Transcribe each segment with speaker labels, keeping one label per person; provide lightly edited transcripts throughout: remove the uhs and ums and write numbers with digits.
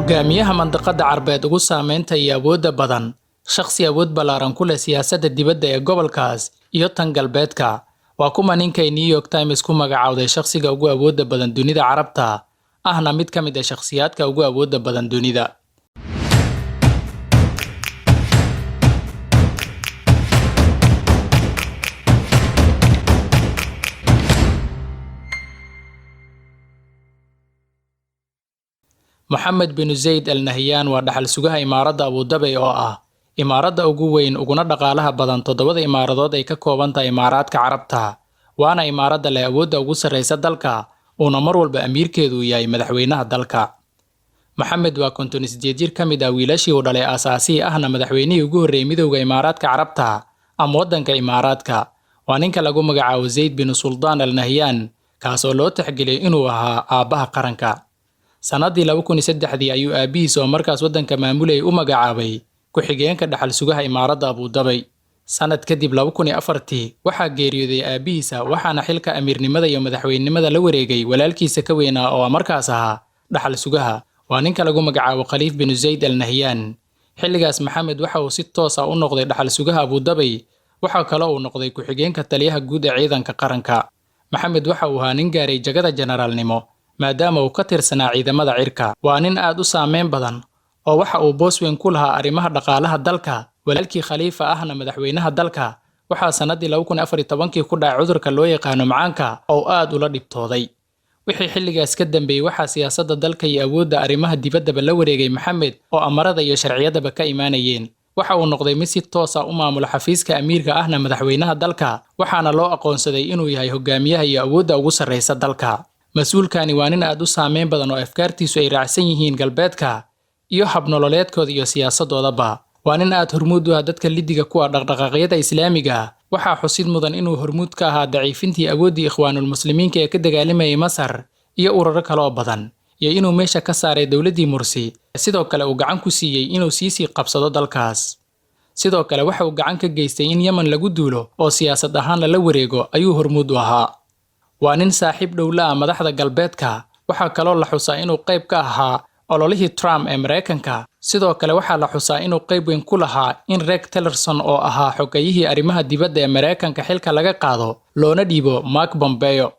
Speaker 1: Hogaamiyaha mandaqada Carbeed ugu saameynta iyo awoodda badan, shakhsi awood ballaaran ku leh siyaasadda dibadda ee gobolkaas iyo tan galbeedka, waa kuma ninkay New York Times ku magacaawday shakhsiga ugu awoodda badan dunida Carabta, ahna mid ka mid ah shakhsiyaadka ugu awoodda badan dunida. Moxamed bin Zayd Al Nahyan waa dhaxal sugaha imaaradda Abu Dhabi, oo ah imaaradda ugu weyn uguna dhaqaalaha badan toddobada imaaradood ay ka kooban tahay Imaaraadka Carabta, waana imaaradda leh awoodda ugu sarreysa dalka, uuna mar walba amiirkeedu yahay madaxweynaha dalka. Moxamed waa 58 jir, ka mid ah wiilashii uu dhalay aasaasihii ahna madaxweynihii ugu horreeyay midowda Imaaraadka Carabta ama waddanka Imaaraadka. Waa ninka lagu magacaabo Zayd bin Suldaan Al Nahyan, kaasoo loo tixgeliyay inuu ahaa aabbaha qaranka. Sannadii 2003dii ayuu aabbihiis oo markaas waddanka maamulayay u magacaabay ku-xigeenka dhaxal sugaha imaaradda Abu Dhabi. Sanad kadib, 2004tii, waxaa geeriyooday aabbihiisa, waxaana xilka amiirnimada iyo madaxweynenimada la wareegay walaalkiisa ka weynaa oo markaas ahaa dhaxal sugaha. Waa ninka lagu magacaabo Khaliif bin Zayd Al Nahyan. Xilligaas Maxamed waxa uu si toos ah u noqday dhaxal sugaha Abu Dhabi, waxaa kaloo uu noqday ku-xigeenka taliyaha guud ee ciidanka qaranka. Maxamed waxa uu ahaa nin gaaray jagada generaalnimo maadaama uu ka tirsanaa ciidamada cirka. Waa nin aad u saameyn badan oo waxa uu boos weyn ku lahaa arrimaha dhaqaalaha dalka. Walaalkii Khaliifa ahna madaxweynaha dalka waxaa sannadii 2014kii ku dhacay cudurka loo yaqaano macaanka oo aad ula dhibtooday. Wixii xilligaas ka dambeeyey waxaa siyaasadda dalka iyo awoodda arrimaha dibaddaba la wareegay Maxamed, oo amarada iyo sharciyadaba ka imaanayeen. Waxa uu noqday mid si toos ah u maamula xafiiska amiirka ahna madaxweynaha dalka, waxaana loo aqoonsaday inuu yahay hogaamiyaha iyo awoodda ugu sarreysa dalka. Mas-uulkani waa nin aad u saameyn badan oo afkaartiisu ay raacsan yihiin galbeedka iyo habnololeedkooda iyo siyaasadoodaba. Waa nin aad hormuud u ah dadka lidiga kuwa dhaqdhaqaaqyada islaamiga. Waxaa xusid mudan inuu hormuud ka ahaa daciifintii awooddii Ikhwaanulmuslimiinka ee ka dagaalamayay Masar iyo ururo kale oo badan, iyo inuu meesha ka saaray dowladdii Mursi. Sidoo kale uu gacan ku siiyey inuu Siisi qabsado dalkaas. Sidoo kale waxa uu gacan ka geystay in Yemen lagu duulo oo siyaasad ahaan lala wareego ayuu hormuud u ahaa. Waa nin saaxiib dhow la ah madaxda galbeedka. Waxaa kaloo la xusaa inuu qayb ka ahaa ololihii Trump ee Maraykanka. Sidoo kale waxaa la xusaa inuu qayb weyn ku lahaa in Rex Tillerson oo ahaa xogayihii arrimaha dibadda ee Maraykanka xilka laga qaado loona dhiibo Mark Pompeo.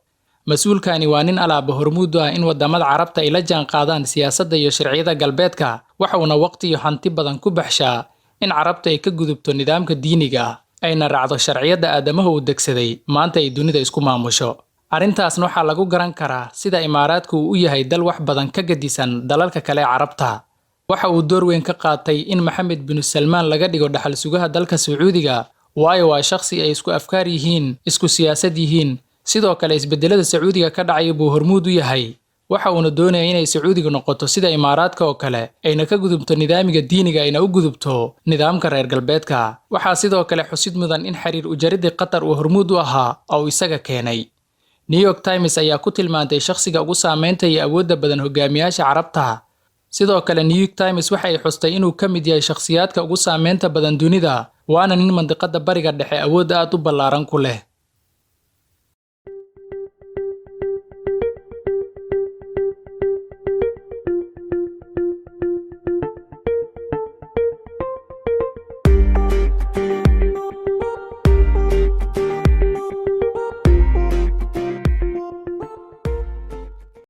Speaker 1: Mas-uulkani waa nin alaaba hormuud u ah in wadamada Carabta ay la jaan qaadaan siyaasadda iyo sharciyada galbeedka, waxuuna waqti iyo hanti badan ku baxshaa in Carabta ay ka gudubto nidaamka diiniga ah ayna raacdo sharciyada aadamaha uu degsaday maanta ay dunida isku maamusho. Arrintaasna waxaa lagu garan karaa sida Imaaraadku uu u yahay dal wax badan ka gedisan dalalka kale ee Carabta. Waxa uu door weyn ka qaatay in Maxamed bin Salmaan laga dhigo dhaxal sugaha dalka Sacuudiga, waayo waa shakhsi ay isku afkaar yihiin, isku siyaasad yihiin. Sidoo kale isbedelada Sacuudiga ka dhacaya buu hormuud u yahay. Waxa uuna doonaya inay Sacuudiga noqoto sida Imaaraadka oo kale, ayna ka gudubto nidaamiga diiniga ayna u gudubto nidaamka reer galbeedka. Waxaa sidoo kale xusid mudan in xiriir ujaridii Qatar uu hormuud u ahaa oo uu isaga keenay. New York Times ayaa ku tilmaantay shakhsiga ugu saameynta iyo awoodda badan hogaamiyaasha Carabta. Sidoo kale New York Times waxa ay xustay inuu ka mid yahay shakhsiyaadka ugu saameynta badan dunida, waana nin mandiqada Bariga Dhexe awood aad u ballaaran ku leh.